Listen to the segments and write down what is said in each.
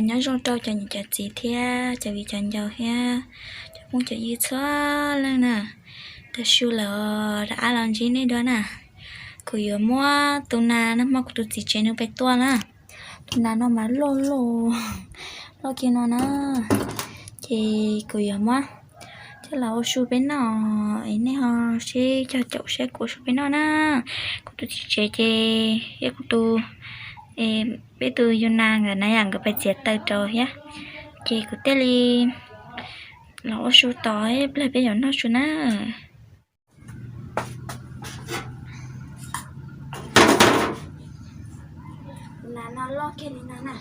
Nyob zoo rau cov niam cov txiv thiab cov viv cov ncaus thiab cov phooj cov ywg txhua leej na. Tav su lawm, rov qab los ntsib nej dua na. Kuv yuav muab tus nas no, hmo kuv tus txiv tsev nws pem tuaj na. Tus nas no mas loj loj, loj kiag no na. Ces kuv yuav muab coj los ua su peb noj, es nej ho seb cog caum saib kuv ua su peb noj na. Kuv tus txiv tsev ces yog kuv tus, peb tus yus nas nkawd na yom, nkawd pais txiav taws rau thiab. Ces kuv thiaj li los ua su tos, ib pliag peb yuav noj su na. Nas no loj kiag li no na.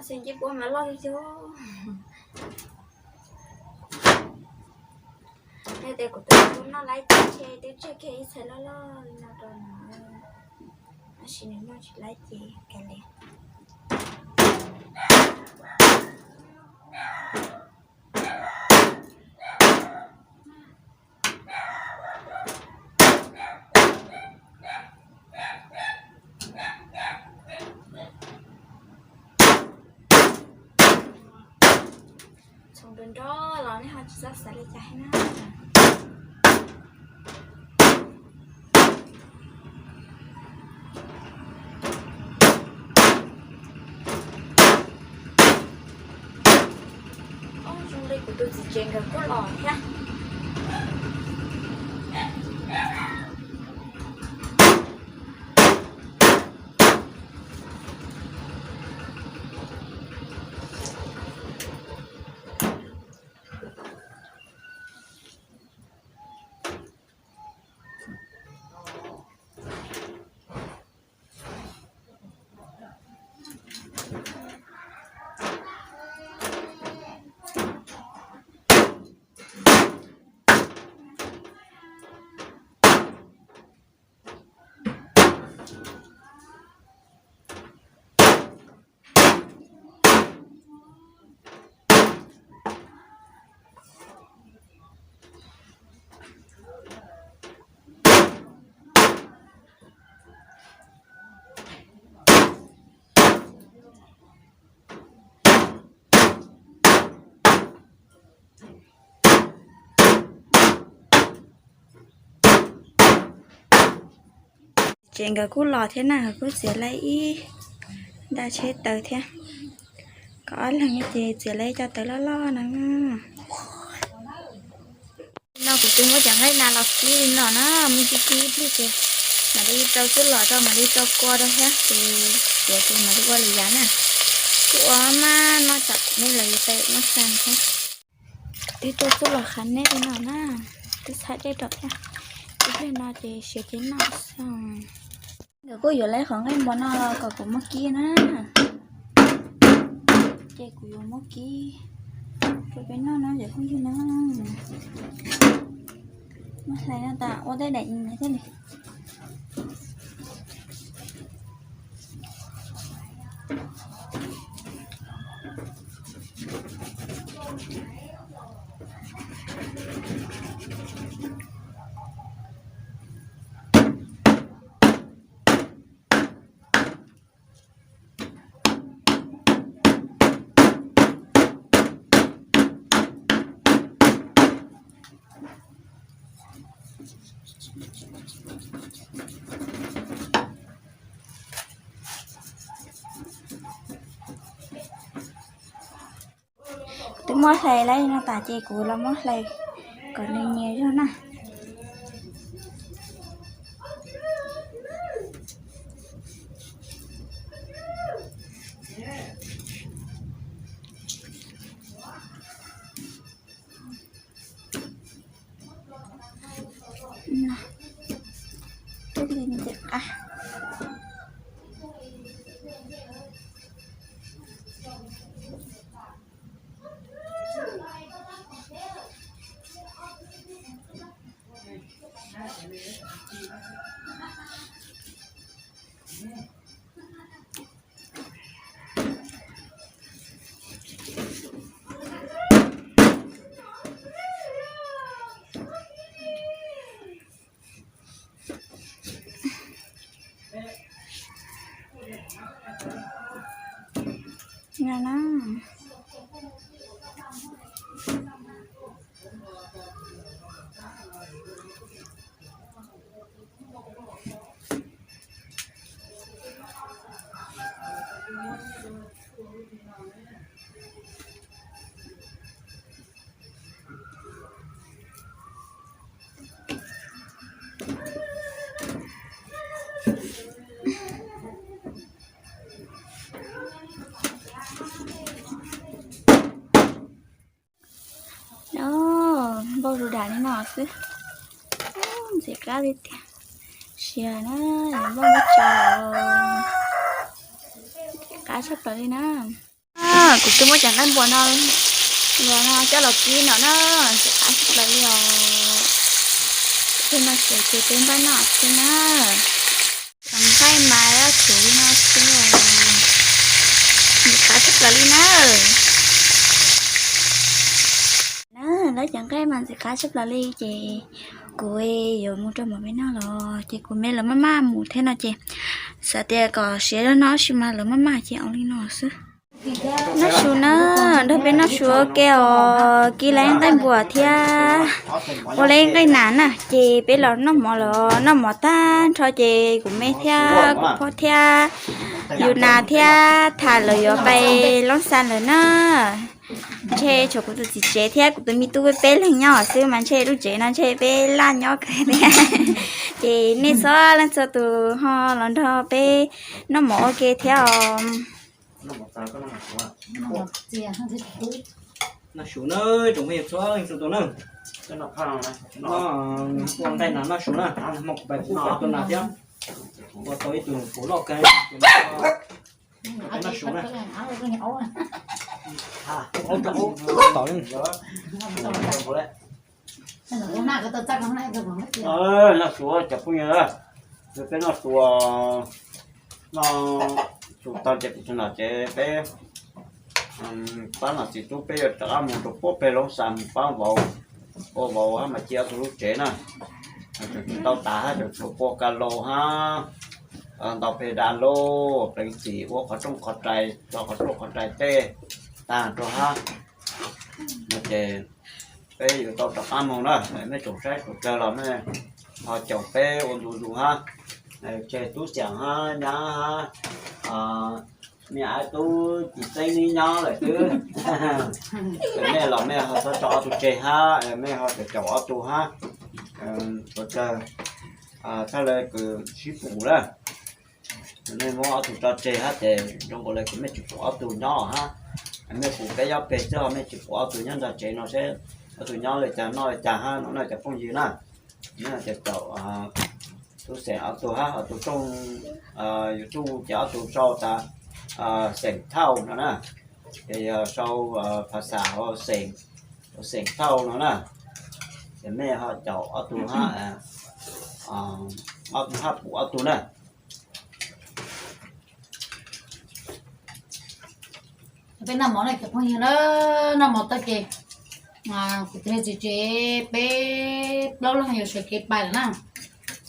Xwb nci puab mas loj li xwb. Yog tias kuv tus noj laib ces twb tseg kiag ib txhais loj loj li no rau nws, tab sis nws noj tsis laib ces kav liam. Txhoov nrov nrov los nej ho tsis txhob xav li cas thiab na. Zoo li kuv tus txiv tsev nkawd kuj los thiab. Ces nkawd kuj los thiab na, nkawd kuj txiav laib ib nta tsheb taws thiab. Kom ob leeg ces txiav laib cov taws loj loj no. No kuv twb muab cov nqaij nas los kib li no na, muab kib kib ib pliag ces mam li rau txuj lom rau, mam li rau kua rau thiab ces kuv mam li ua li yav na. Kuv ua maj noj tsam kuv nej los yuav tau noj xas thiab. Twb tuaj txuj lom qhav neb li no na, twb txhab dej rau thiab. Ib pliag no ces siav ces noj xwb. Nkawd kuj yuav lawv qhov nqaij mos no los kom kuv muab kib na. Ces kuv yuav muab kib rau peb noj no cov phooj ywg na. Muab hlais no tas ua tej daim thiaj li. Kuv twb muab hlais lawm no tas ces kuv los muab hlais kom nws nyias zog na. Twb li ntawm qab. No na. No, npau zus dam li no xwb. Ntxim qab li tiag. Siav na, npau muab tso. Ntxim qab tshaj plaws li na. Kuv twb muab cov nqaij npua no los no coj los kib no na, ntxim qab tshaj plaws li os. Tej no siav ces peb npaj noj xwb na. Cov nqaij mas loj khuv li no xwb os. Ntxim qab tshaj plaws li na. Na, lawv cov nqaij mas ntxim qab tshaj plaws li ces kuv yuav mus rau mov peb noj los ces kuv me lawv maj maj mus thiab no ces xav tias kom siav zog no tab sis mas lawv maj maj ces ua li no xwb. Noj su na, nrog peb noj su ua ke os, kib lawv nqaij npua thiab ua lawv nqaij nas na ces peb los noj mov los noj mov tag nrho ces kuv me thiab kuv phob thiab yus nas thiab tham lawv yuav pais loob xa lawm na. Ntshe tshuav kuv tus txiv tsev thiab kuv tus me tub peb leeg nyob xwb mas ntshe lub tsev no ntshe peb laj nyob kawg thiab. Ces nej txhua leej txhua tus ho los nrog peb noj mov ua ke thiab os. Noj su na, tsoom phooj ywg txhua leej txhua tus na. Ua nqaij nas noj su na, hmo kuv pais pub kuv tus nas thiab, ua tau ib tug puav loj kawg. Noj su na. Noj su cov phooj ywg, peb noj su, noj su tag ces kuv tus nas ces peb pab nom txiv tub peb yuav rov qab mus rau puag pem loob xa mus pab vauv, ua vauv hab mas cia ob tug lub tsev na. Tseem tsis tau tas hab, tseem tshuav pua ka laus hab, ntaus peg da lauj, pleev txim ua qhov rooj qhov rais, tso qhov rooj qhov rais tej tag rau hab. No ces peb yuav tau rov qab mus na, mej tsoom saib tsoom kawg los mej ho caum peb ua ntu zus hab. Tseg tub Xeem hab nyab hab, me ab tub Ci Xeeb neb nyob lawm xwb. Mej los mej ho txhob tso ob tug tseg hab, mej ho caum caum ob tug hab. Ua kawg, txhaj le kws sib pum na. Mej muab ob tug tso tseg hab ces zoo nkaus le kws mej tseem tshuav ob tug nyob hab. Mej pum peb nyob peg xwb ho mej tseem tshuav ob tug nyob ntawm tsev no seb ob tug nyob le caag noj le caag hab no na cov phooj ywg na. Neb caum tub Xeem ob tug hab, ob tug rooj YouTube ces ob tug sau tas Xeem Thauj no na, ces yog sau phas xas ua Xeem Thauj no na. Ces mej ho caum ob tug hab, ob tug hab pum ob tug na. Peb noj mov na cov phooj ywg na, noj mov tag ces kuv tus me txiv tsev peb plaub leeg yuav sawv kev pais lawm na.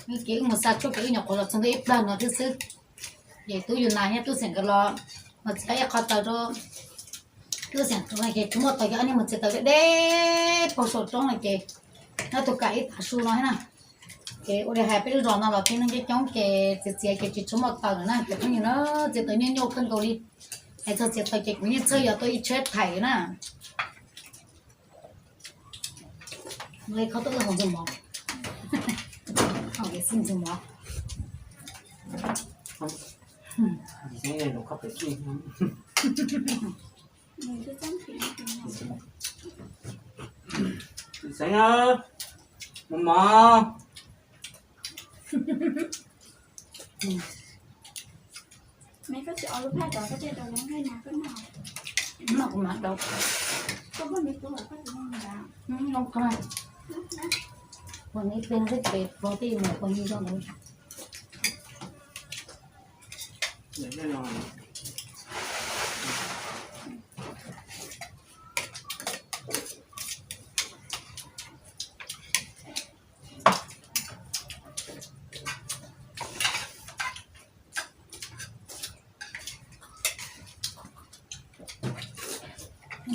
Wb kev wb mus xa tshuaj kev wb nyuam qhuav los txog ntawm ib plag no thiab xwb. Ces tub yus nas thiab tub Xeem nkawd los mus txiav ib qho taws rau tub Xeem, ces tshuav muaj taws ces ob niag mus txiav taws deb deb puag saum roob no ces nyob tug kam ib tav su no thiab na. Ces ua li hais peb lub zos no los tib neeg coob coob ces txiav txiav ces tsis tshuav muaj taws lawm na cov phooj ywg na, txiav taws nyuaj nyuaj kawg nkaus li. Hais txog txiav taws ces kuv yeej txhawj yuav tau ib tsheb thaim na. Khob tuaj wb haus ntxuag mov, haus ntxuag mov. Xeem, mus mov.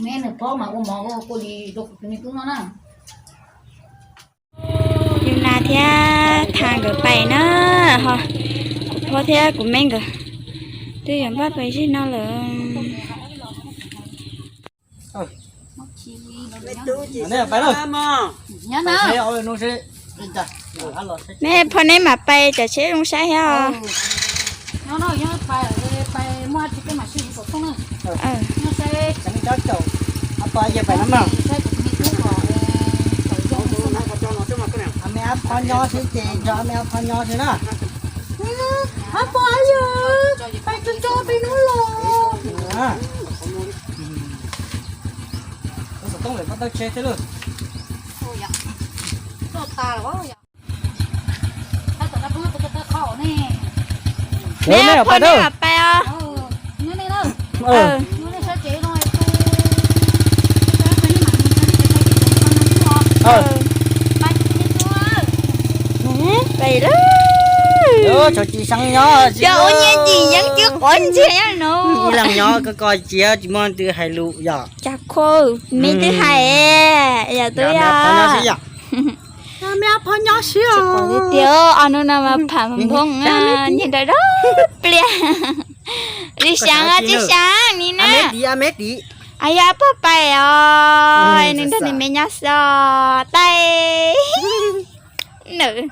Neb nws phob mas ua mov ua kua li rau kuv tus me tub no na. Yus nas thiab Thas nkawd pais na, ho kuv phob thiab kuv me nkawd twb yuav npaj pais zig no lawm. Neb phob neb mam pais cov tsheb zoo saib thiab os. Me ab phob nyob xwb ces nrog me ab phob nyob xwb na. Ab phob yog pais tso tso peb hnub los. Xov tooj lawm koj taw tsheb thiab lauj. Neb phob neb mam pais os. Pais lawm. Cov ua nyiaj ncim yeeb twb quav ntsej no. Ib leeg nyob koj koj cia tsis muaj leej twg hais lus yom. Cas khuv, me twb hais, yog twb yog. Me ab phob nyob xwb os. Tias ob hnub no mas pham nphoo, nyiag nrog dog pliaj. Tsis xyav, tsis xyav ni na. Yog ab phob pais os, nws nrog nws me nyob xwb os, tais. Nws